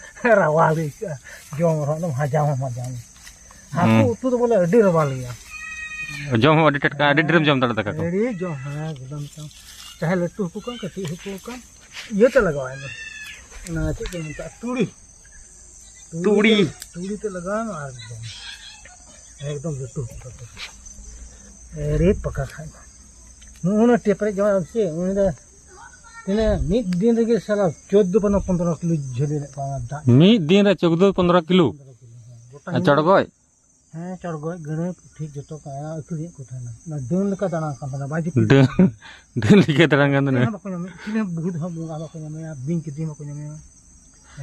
ᱨᱟᱣᱟᱞ ᱜᱮ ᱟᱹᱭᱠᱟᱹᱜᱼᱟ᱾ ᱡᱚᱢ ᱨᱮᱦᱚᱸ ᱮᱠᱫᱚᱢ ᱦᱟᱡᱟᱢ ᱦᱚᱸ ᱦᱟᱡᱟᱢ᱾ ᱦᱟᱹᱠᱩ ᱦᱩᱸ᱾ ᱩᱛᱩ ᱫᱚ ᱵᱚᱞᱮ ᱟᱹᱰᱤ ᱨᱟᱣᱟᱞ ᱜᱮᱭᱟ᱾ ᱡᱚᱢ ᱦᱚᱸ ᱟᱹᱰᱤ ᱴᱟᱴᱠᱟ, ᱟᱹᱰᱤ ᱰᱷᱮᱨᱮᱢ ᱡᱚᱢ ᱫᱟᱲᱮᱭᱟᱜᱼᱟ ᱫᱟᱠᱟ ᱠᱚ᱾ ᱟᱹᱰᱤ ᱡᱚᱢ, ᱦᱮᱸ, ᱮᱠᱫᱚᱢ ᱪᱚᱝ᱾ ᱪᱟᱦᱮ ᱞᱟᱹᱴᱩ ᱦᱟᱹᱠᱩ ᱠᱟᱱ, ᱠᱟᱹᱴᱤᱡ ᱦᱟᱹᱠᱩ ᱠᱟᱱ, ᱤᱭᱟᱹᱛᱮ ᱞᱟᱜᱟᱣᱟᱭ ᱢᱮ᱾ ᱚᱱᱟ ᱪᱮᱫ ᱠᱚ ᱢᱮᱛᱟᱜᱼᱟ? ᱛᱩᱲᱤ᱾ ᱛᱩᱲᱤ᱾ ᱛᱮ, ᱛᱩᱲᱤ ᱛᱮ ᱞᱟᱜᱟᱣ ᱢᱮ ᱟᱨ ᱮᱠᱫᱚᱢ, ᱮᱠᱫᱚᱢ ᱞᱟᱹᱴᱩ ᱦᱟᱹᱠᱩ ᱠᱟᱛᱮ᱾ ᱟᱹᱰᱤ ᱯᱟᱠᱟ ᱠᱷᱟᱡ ᱫᱚ᱾ ᱱᱩᱜᱼᱩ ᱱᱟ ᱴᱮᱯ ᱨᱮ ᱡᱚᱢᱟᱭ ᱥᱮ, ᱩᱱᱤ ᱫᱚ ᱛᱤᱱᱟᱹᱜ ᱢᱤᱫ ᱫᱤᱱ ᱨᱮᱜᱮ ᱥᱟᱞᱟ ᱪᱳᱫᱽᱫᱳ ᱯᱟᱱᱟ ᱯᱚᱱᱫᱽᱨᱚ ᱠᱤᱞᱳ ᱡᱷᱟᱹᱞᱤ ᱞᱮᱫ ᱠᱚᱣᱟ ᱚᱱᱟ ᱫᱟᱜ᱾ ᱢᱤᱫ ᱫᱤᱱ ᱨᱮ ᱪᱳᱫᱽᱫᱳ ᱯᱚᱱᱫᱽᱨᱚ ᱠᱤᱞᱳ? ᱯᱚᱱᱫᱽᱨᱚ ᱠᱤᱞᱳ, ᱦᱮᱸ᱾ ᱜᱚᱴᱟ ᱟᱨ ᱧᱤᱫᱟᱹ᱾ ᱪᱚᱲᱜᱚᱡ? ᱦᱮᱸ, ᱪᱚᱲᱜᱚᱡ, ᱜᱟᱹᱲᱟᱹᱭ, ᱯᱩᱴᱷᱤ ᱡᱚᱛᱚ ᱠᱚ ᱟᱹᱠᱷᱨᱤᱧᱮᱫ ᱠᱚ ᱛᱟᱦᱮᱱᱟ᱾ ᱚᱱᱟ ᱰᱟᱹᱱ ᱞᱮᱠᱟ ᱫᱟᱬᱟᱱ ᱠᱟᱱ ᱛᱟᱦᱮᱱᱟ, ᱵᱟᱭ ᱡᱟᱹᱯᱤᱫ ᱰᱟᱹᱱ, ᱠᱟᱱ ᱛᱟᱦᱮᱱᱟ᱾ ᱰᱟᱹᱱ ᱞᱮᱠᱟ ᱫᱟᱬᱟᱱ ᱠᱟᱱ ᱪᱮᱫ ᱛᱟᱦᱮᱱᱟ᱾ ᱦᱚᱸ ᱵᱟᱠᱚ ᱧᱟᱢᱮᱫ, ᱪᱤᱞᱤ ᱦᱚᱸ ᱵᱷᱩᱛ ᱦᱚᱸ ᱵᱚᱸᱜᱟ ᱵᱟᱠᱚ ᱧᱟᱢᱮᱭᱟ, ᱵᱤᱧ ᱠᱤᱫᱤᱧ ᱵᱟᱠᱚ ᱧᱟᱢᱮᱭᱟ᱾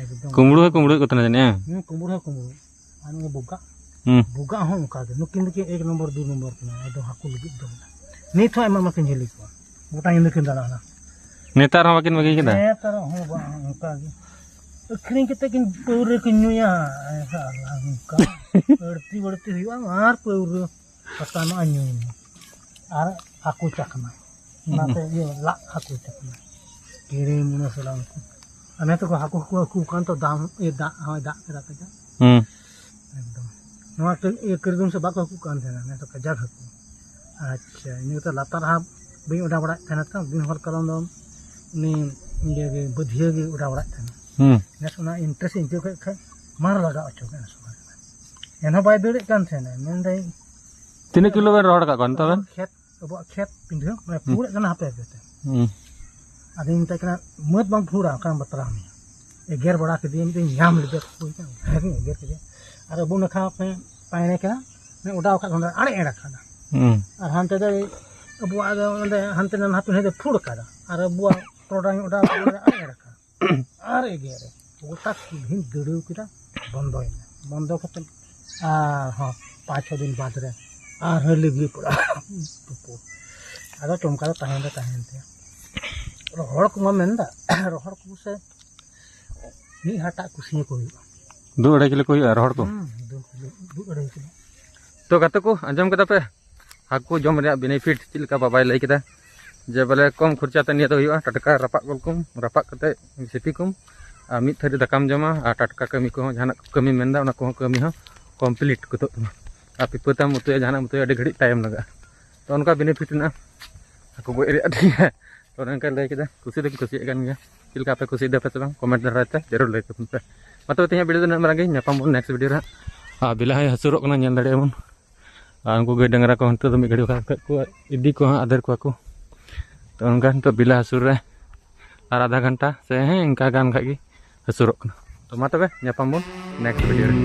ᱮᱠᱫᱚᱢ᱾ ᱠᱩᱢᱵᱽᱲᱩ ᱦᱚᱸ ᱠᱩᱢᱵᱽᱲᱩᱭᱮᱫ ᱠᱚ ᱛᱟᱦᱮᱱᱟ ᱡᱟᱹᱱᱤᱡ, ᱦᱮᱸ? ᱦᱮᱸ, ᱠᱩᱢᱵᱽᱲᱩ ᱦᱚᱸ ᱠᱩᱢᱵᱽᱲᱩ᱾ ᱟᱨ ᱱᱩᱭ ᱵᱚᱜᱟ, ᱦᱩᱸ᱾ ᱵᱚᱜᱟ ᱦᱚᱸ ᱚᱱᱠᱟ ᱜᱮ᱾ ᱱᱩᱠᱤᱱ ᱫᱚᱠᱤᱱ ᱮᱠ ᱱᱚᱢᱵᱚᱨ, ᱫᱩ ᱱᱚᱢᱵᱚᱨ ᱠᱟᱱᱟ, ᱮᱠᱫᱚᱢ ᱦᱟᱹᱠᱩ ᱞᱟᱹᱜᱤᱫ ᱫᱚ᱾ ᱱᱤᱛ ᱦᱚᱸ ᱟᱭᱢᱟ ᱟᱭᱢᱟ ᱠᱤᱱ ᱡᱷᱟᱹᱞᱤ ᱠᱚᱣᱟ, ᱜᱚᱴᱟ ᱧᱤᱫᱟᱹ ᱠᱤᱱ ᱫᱟᱬᱟᱱᱟ᱾ ᱱᱮᱛᱟᱨ ᱦᱚᱸ ᱵᱟᱹᱠᱤᱱ ᱵᱟᱹᱜᱤ ᱠᱮᱫᱟ? ᱱᱮᱛᱟᱨ ᱦᱚᱸ ᱵᱟᱝ, ᱚᱱᱠᱟ ᱜᱮ᱾ ᱟᱹᱠᱷᱨᱤᱧ ᱠᱟᱛᱮ ᱠᱤᱱ ᱯᱟᱹᱣᱨᱟᱹ ᱠᱤᱱ ᱧᱩᱭᱟ, ᱮ ᱥᱟᱞᱟ, ᱚᱱᱠᱟ᱾ ᱟᱹᱲᱛᱤ ᱵᱟᱹᱲᱛᱤ ᱦᱩᱭᱩᱜᱼᱟ, ᱟᱨ ᱯᱟᱹᱣᱨᱟᱹ ᱥᱟᱥᱟᱝ ᱧᱩᱭ ᱢᱮ᱾ ᱟᱨ ᱦᱟᱹᱠᱩ ᱪᱟᱠᱷᱱᱟ, ᱚᱱᱟᱛᱮ ᱦᱩᱸ᱾ ᱤᱭᱟᱹ ᱞᱟᱜ ᱦᱟᱹᱠᱩ ᱪᱟᱠᱷᱱᱟ᱾ ᱠᱤᱨᱤᱧ ᱢᱩᱱᱟᱹ ᱥᱟᱞᱟ ᱩᱱᱠᱩ᱾ ᱟᱨ ᱱᱮᱛᱟᱨ ᱠᱚ ᱦᱟᱹᱠᱩ ᱦᱟᱹᱠᱩ ᱦᱟᱹᱠᱩ ᱠᱟᱱ ᱛᱚ ᱫᱟᱢ, ᱤᱭᱟᱹ ᱫᱟᱜ ᱦᱚᱸᱭ ᱫᱟᱜ ᱠᱮᱫᱟ ᱠᱟᱡᱟᱠ᱾ ᱦᱩᱸ᱾ ᱮᱠᱫᱚᱢ᱾ ᱱᱚᱣᱟ ᱠᱟᱹ-, ᱤᱭᱟᱹ ᱠᱟᱹᱨᱤ ᱫᱤᱱ ᱥᱮᱫ ᱵᱟᱠᱚ ᱦᱟᱹᱠᱩ ᱠᱟᱱ ᱛᱟᱦᱮᱱᱟ, ᱱᱮᱛᱟᱨ ᱠᱟᱡᱟᱠ ᱦᱟᱹᱠᱩ᱾ ᱟᱪᱪᱷᱟ, ᱤᱱᱟᱹ ᱠᱟᱛᱮ ᱞᱟᱛᱟᱨ ᱦᱟᱯ ᱵᱟᱹᱧ ᱚᱰᱟᱣ ᱵᱟᱲᱟᱭᱮᱫ ᱛᱟᱦᱮᱱᱟ ᱛᱚ, ᱫᱤᱱ ᱦᱚᱲ ᱠᱟᱞᱚᱢ ᱫᱚ ᱩᱱᱤ ᱤᱭᱟᱹ ᱜᱮ, ᱵᱟᱹᱫᱷᱤᱭᱟᱹ ᱜᱮ ᱚᱰᱟᱣ ᱵᱟᱲᱟᱭᱮᱫ ᱛᱟᱦᱮᱱᱟ᱾ ᱦᱩᱸ᱾ ᱱᱮᱥ ᱚᱱᱟ interest ᱤᱧ ᱟᱹᱭᱠᱟᱹᱣ ᱠᱮᱫ ᱠᱷᱟᱡ ᱢᱟᱨ ᱞᱟᱜᱟᱣ ᱦᱚᱪᱚ ᱠᱮᱫ ᱥᱚᱢᱚᱭ ᱨᱮ᱾ ᱮᱱᱦᱚᱸ ᱵᱟᱭ ᱫᱟᱹᱲᱮᱫ ᱠᱟᱱ ᱛᱟᱦᱮᱱᱟ, ᱢᱮᱱᱫᱟᱹᱧ ᱛᱤᱱᱟᱹᱜ ᱠᱤᱞᱳ ᱵᱮᱱ ᱨᱚᱦᱚᱲ ᱟᱠᱟᱫ ᱠᱚᱣᱟ ᱱᱤᱛᱚᱜ ᱵᱮᱱ? ᱟᱵᱚᱣᱟᱜ ᱠᱷᱮᱛ, ᱟᱵᱚᱣᱟᱜ ᱠᱷᱮᱛ ᱯᱤᱰᱷᱟᱹ, ᱢᱟᱱᱮ ᱦᱩᱸ᱾ ᱯᱷᱩᱲᱮᱫ ᱠᱟᱱᱟ ᱦᱟᱯᱮ ᱦᱟᱯᱮ ᱛᱮ᱾ ᱦᱩᱸ᱾ ᱟᱫᱚᱧ ᱢᱮᱛᱟᱭ ᱠᱟᱱᱟ, "ᱢᱟᱹᱫ ᱵᱟᱝ ᱯᱷᱩᱲᱟ, ᱚᱱᱠᱟᱱ ᱵᱟᱛᱨᱟᱣ ᱢᱮᱭᱟ᱾" ᱮᱜᱮᱨ ᱵᱟᱲᱟ ᱠᱮᱫᱮᱭᱟᱹᱧ, ᱢᱤᱫᱴᱮᱱ ᱧᱟᱢ ᱞᱮᱫᱮ ᱠᱚ, ᱰᱷᱮᱨ ᱧᱚᱜ ᱮᱜᱮᱨ ᱠᱮᱫᱮᱭᱟ᱾ ᱟᱨ ᱟᱵᱚ ᱱᱟᱠᱷᱟ ᱠᱷᱚᱱ ᱯᱟᱭᱲᱮ ᱠᱟᱱᱟ, ᱚᱰᱟᱣ ᱟᱠᱟᱫ ᱠᱷᱚᱱ ᱫᱚ ᱟᱲᱮ ᱮᱲ ᱟᱠᱟᱫᱟ᱾ ᱦᱩᱸ᱾ ᱟᱨ ᱦᱟᱱᱛᱮ ᱫᱚ ᱟᱵᱚᱣᱟᱜ ᱫᱚ ᱚᱸᱰᱮ ᱦᱟᱱᱛᱮ ᱱᱟᱞᱦᱟ ᱯᱤᱰᱷᱟᱹ ᱫᱚ ᱯᱷᱩᱲ ᱟᱠᱟᱫᱟ, ᱟᱨ ᱟᱵᱚᱣᱟᱜ ᱴᱚᱰᱟᱝ ᱚᱰᱟᱣ ᱟᱠᱟᱫᱟ, ᱚᱸᱰᱮ ᱟᱲᱮ ᱮᱲ ᱟᱠᱟᱫᱟ᱾ ᱟᱨ ᱮᱜᱮᱨ ᱨᱮ ᱜᱚᱴᱟ ᱠᱩᱞᱦᱤᱧ ᱫᱟᱹᱲᱟᱹᱣ ᱠᱮᱫᱟ, ᱵᱚᱱᱫᱚᱭᱮᱱᱟ᱾ ᱵᱚᱱᱫᱚ ᱠᱟᱛᱮ ᱟᱨᱦᱚᱸ ᱯᱟᱸᱪ ᱪᱷᱚ ᱫᱤᱱ ᱵᱟᱫᱽ ᱨᱮ ᱟᱨᱦᱚᱸ ᱞᱟᱹᱜᱽᱭᱟᱹ ᱯᱟᱲᱟᱜ᱾ ᱟᱫᱚ ᱪᱚᱢᱠᱟ ᱫᱚ ᱛᱟᱦᱮᱸ ᱫᱚ ᱛᱟᱦᱮᱸᱭᱮᱱ ᱛᱟᱭᱟ᱾ ᱨᱚᱦᱚᱲ ᱠᱚᱢᱟ ᱢᱮᱱᱫᱟ, ᱨᱚᱦᱚᱲ ᱠᱚ ᱥᱮ ᱢᱤᱫ ᱦᱟᱴᱟᱜ ᱠᱩᱥᱤᱭᱟᱹ ᱠᱚ ᱦᱩᱭᱩᱜᱼᱟ᱾ ᱫᱩ ᱟᱹᱲᱟᱹᱭ ᱠᱤᱞᱳ ᱠᱚ ᱦᱩᱭᱩᱜᱼᱟ ᱨᱚᱦᱚᱲ ᱠᱚ? ᱦᱩᱸ, ᱫᱩ ᱠᱤᱞᱳ, ᱫᱩ ᱟᱹᱲᱟᱹᱭ ᱠᱤᱞᱳ᱾ ᱛᱚ ᱜᱟᱛᱮ ᱠᱚ, ᱟᱸᱡᱚᱢ ᱠᱮᱫᱟ ᱯᱮ? ᱦᱟᱹᱠᱩ ᱡᱚᱢ ᱨᱮᱭᱟᱜ benefit ᱪᱮᱫ ᱞᱮᱠᱟ ᱵᱟᱵᱟᱭ ᱞᱟᱹᱭ ᱠᱮᱫᱟ, ᱡᱮ ᱵᱚᱞᱮ ᱠᱚᱢ ᱠᱷᱚᱨᱪᱟ ᱛᱮ ᱱᱤᱭᱟᱹ ᱫᱚ ᱦᱩᱭᱩᱜᱼᱟ, ᱴᱟᱴᱠᱟ ᱨᱟᱯᱟᱜ ᱜᱚᱫ ᱠᱚᱢ, ᱨᱟᱯᱟᱜ ᱠᱟᱛᱮ ᱥᱤᱯᱤ ᱠᱚᱢ, ᱟᱨ ᱢᱤᱫ ᱛᱷᱟᱹᱨᱤ ᱫᱟᱠᱟᱢ ᱡᱚᱢᱟ, ᱟᱨ ᱴᱟᱴᱠᱟ ᱠᱟᱹᱢᱤ ᱠᱚᱦᱚᱸ, ᱡᱟᱦᱟᱱᱟᱜ ᱠᱟᱹᱢᱤᱢ ᱢᱮᱱᱫᱟ, ᱚᱱᱟ ᱠᱚᱦᱚᱸ ᱠᱟᱹᱢᱤ ᱦᱚᱸ complete ᱜᱚᱫᱚᱜ ᱛᱟᱢᱟ᱾ ᱟᱨ ᱯᱤᱯᱟᱹ ᱛᱟᱢ ᱩᱛᱩᱭᱟ, ᱡᱟᱦᱟᱱᱟᱜ ᱮᱢ ᱩᱛᱩᱭᱟ, ᱟᱹᱰᱤ ᱜᱷᱟᱹᱲᱤᱡ time ᱞᱟᱜᱟᱜᱼᱟ᱾ ᱛᱚ ᱚᱱᱠᱟ benefit ᱢᱮᱱᱟᱜᱼᱟ ᱦᱟᱹᱠᱩ ᱜᱚᱡ ᱨᱮᱭᱟᱜ, ᱴᱷᱤᱠ ᱜᱮᱭᱟ᱾ ᱛᱚ ᱚᱱᱮ ᱚᱱᱠᱟᱧ ᱞᱟᱹᱭ ᱠᱮᱫᱟ, ᱠᱩᱥᱤ ᱫᱚᱠᱚ ᱠᱩᱥᱤᱭᱟᱜ ᱠᱟᱱ ᱜᱮᱭᱟ᱾ ᱪᱮᱫ ᱞᱮᱠᱟ ᱯᱮ ᱠᱩᱥᱤᱭᱮᱫᱟ ᱯᱮ ᱥᱮ ᱵᱟᱝ, comment ᱫᱟᱨᱟᱭ ᱛᱮ ᱡᱟᱹᱨᱩᱲ ᱞᱟᱹᱭ ᱛᱟᱵᱚᱱ ᱯᱮ᱾ ᱢᱟ ᱛᱚᱵᱮ ᱛᱮᱦᱮᱧᱟᱜ video ᱫᱚ ᱱᱤᱱᱟᱹᱜ ᱢᱟᱨᱟᱝ ᱜᱮ, ᱧᱟᱯᱟᱢ ᱵᱚᱱ next video ᱨᱮ ᱦᱟᱸᱜ᱾ ᱟᱨ ᱵᱮᱞᱟ ᱦᱚᱸᱭ ᱦᱟᱹᱥᱩᱨᱚᱜ ᱠᱟᱱᱟ, ᱧᱮᱞ ᱫᱟᱲᱮᱭᱟᱜᱼᱟ ᱵᱚᱱ᱾ ᱟᱨ ᱩᱱᱠᱩ ᱜᱟᱹᱭ ᱰᱟᱝᱨᱟ ᱠᱚ ᱱᱤᱛᱚᱜ ᱫᱚ ᱢᱤᱫ ᱜᱷᱟᱹᱲᱤᱡ ᱵᱟᱠᱷᱟᱡ ᱠᱚ ᱤᱫᱤ ᱠᱚᱣᱟ ᱦᱟᱸᱜ, ᱟᱫᱮᱨ ᱠᱚᱣᱟ ᱠᱚ᱾ ᱛᱚ ᱚᱱᱠᱟ ᱱᱤᱛᱚᱜ ᱵᱮᱞᱟ ᱦᱟᱹᱥᱩᱨ ᱨᱮ ᱟᱨ ᱟᱫᱷᱟ ᱜᱷᱚᱱᱴᱟ ᱥᱮ ᱦᱮᱸ ᱤᱱᱠᱟ ᱜᱟᱱ ᱠᱷᱟᱡ ᱜᱮ ᱦᱟᱹᱥᱩᱨᱚᱜ ᱠᱟᱱᱟ᱾ ᱛᱚ ᱢᱟ ᱛᱚᱵᱮ ᱧᱟᱯᱟᱢ ᱵᱚᱱ next video ᱨᱮ᱾